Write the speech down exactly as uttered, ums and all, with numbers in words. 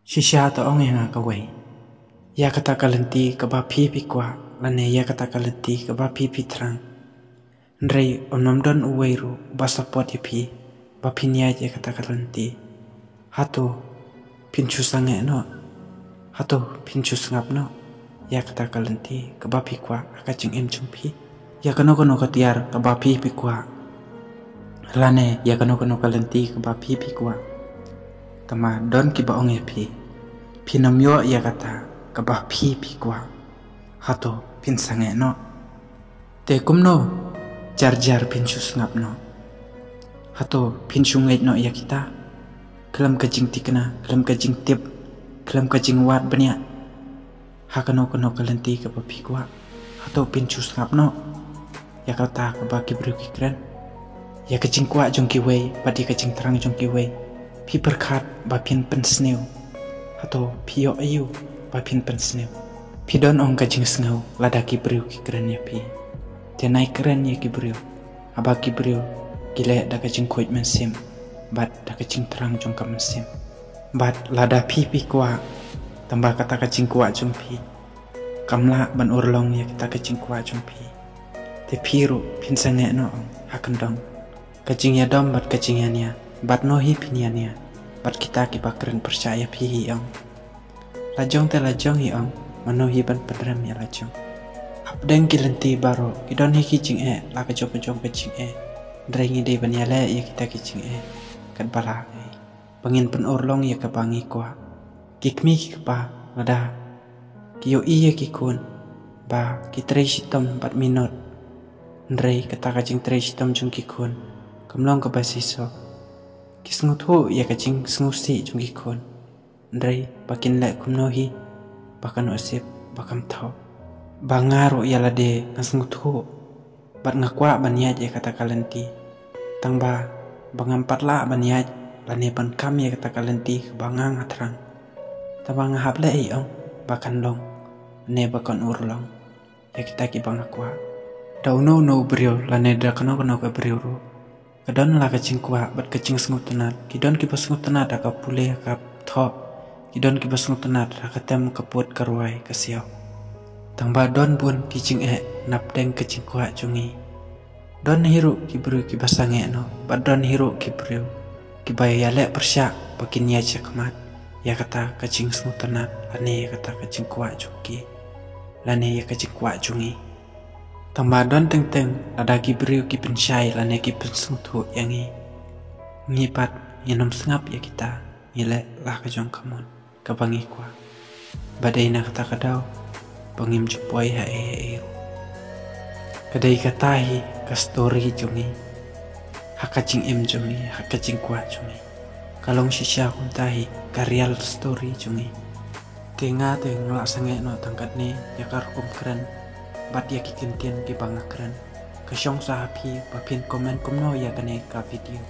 Shisha to ong ïa nga kawei. Ïa kata ka lynti kaba phi phi kwah, lane ïa kata ka lynti kaba phi phi thrang. Hynrei ym don uwei ruh ba support ïa phi ba phin ïaid ïa kata ka lynti. Hato phin shu sangeh noh? Hato phin shu sngap noh ïa kata ka lynti kaba phi kwah ha ka jingim jong phi? Ïa kano kano ka tiar kaba phi phi kwah, lane ïa kano kano ka lynti kaba phi phi kwah, tangba don kiba ong ïa phi, phin ym ïoh ïa kata kaba phi phi kwah. Hato phin sangeh noh? Te kumno jar jar phin shu sngap noh? Hato phin shu ngeit noh ïa kita? Khlem ka jingthikna, khlem ka jingtip, khlem ka jingwad bniah ha kano kano ka lynti kaba phi kwah, hato phin shu sngap noh ïa kata kaba ki briew ki kren? Ïa ka jingkwah jong kiwei bad ïa ka jingthrang jong kiwei, phi pyrkhat ba phin pynsniew? Hato phi ïoh aïu ba phin pynsniew? Phi don ong ka jingsngew lada ki briew ki kren ïa phi. Te nai kren ïa ki briew, haba ki briew ki leh da ka jingkhuid mynsiem bad da ka jingthrang jong ka mynsiem. Bad lada phi phi kwah, tangba kata ka jingkwah jong phi kam lah ban urlong ïa kita ka jingkwah jong phi, te phi ruh phin sangeh noh ong ha kyndong. Ka jingïadom bad ka jingïania, bad no hi phin ïania? Bad kita kiba kren pyrshah ïa phi hi ong. La jong te la jong hi ong, mano hi ban pynrem ïa la jong? Hapdeng ki lynti baroh ki don hi ki jingeh, la ka jong ka jong ka jingeh. Hynrei ngi dei ban ïaleh ïa kita ki jingeh katba lah ei, ba ngin pynurlong ïa kaba ngi kwah. Ki kmie ki kpa, lada ki ïohi ïa ki khun ba ki trei shitom bad minot, hynrei kata ka jingtrei shitom jong ki khun kam long kaba shisha, ki sngewthuh ïa ka jingsngewsih jong ki khun. Hynrei ba kin leh kumno hi, ba kan ïohsip ba kam thoh. Ba nga ruh ïa lade nga sngewthuh bad nga kwah ban ïaid ïa kata ka lynti, tangba ba ngam pat lah ban ïaid lane ban kam ïa kata ka lynti kaba nga nga thrang. Tangba nga hap leh ei ong ba kan long ne ba kan urlong ïa kita kiba nga kwah. Da uno uno u briew lane da kano kano ka briew ruh ka don la ka jingkwah bad ka jingsngewtynnat. Ki don kiba sngewtynnat ha ka pule, ha ka thoh. Ki don kiba sngewtynnat ha ka tem, ka put, ka rwai, ka siaw. Tangba don bun ki jingeh napdeng ka jingkwah jong ngi. Don hi ruh ki briew kiba sangeh noh, bad don hi ruh ki briew kiba ïaleh pyrshah ba kin ïaid shakhmat ïa kata ka jingsngewtynnat lane ïa kata ka jingkwah jong ki, lane ïa ka jingkwah jong ngi. Tangba don teng teng lada ki briew ki pynshai lane ki pynsngewthuh ïa ngi, ngi pat ngin ym sngap ïa kita, ngi leh la ka jong ka mon kaba ngi kwah. Ba dei na kata ka daw ba ngim ju poi ha ei ha ei ruh. Ka dei kata hi ka story jong ngi ha ka jingim jong ngi, ha ka jingkwah jong ngi. Ka long shisha kumta hi ka real story jong ngi. Te nga te nga la sangeh noh tang katne ïa ka rukom kren bad ïa ki kyntien kiba nga kren. Ka shong sa ha phi ba phin comment kumno ïa kane ka video.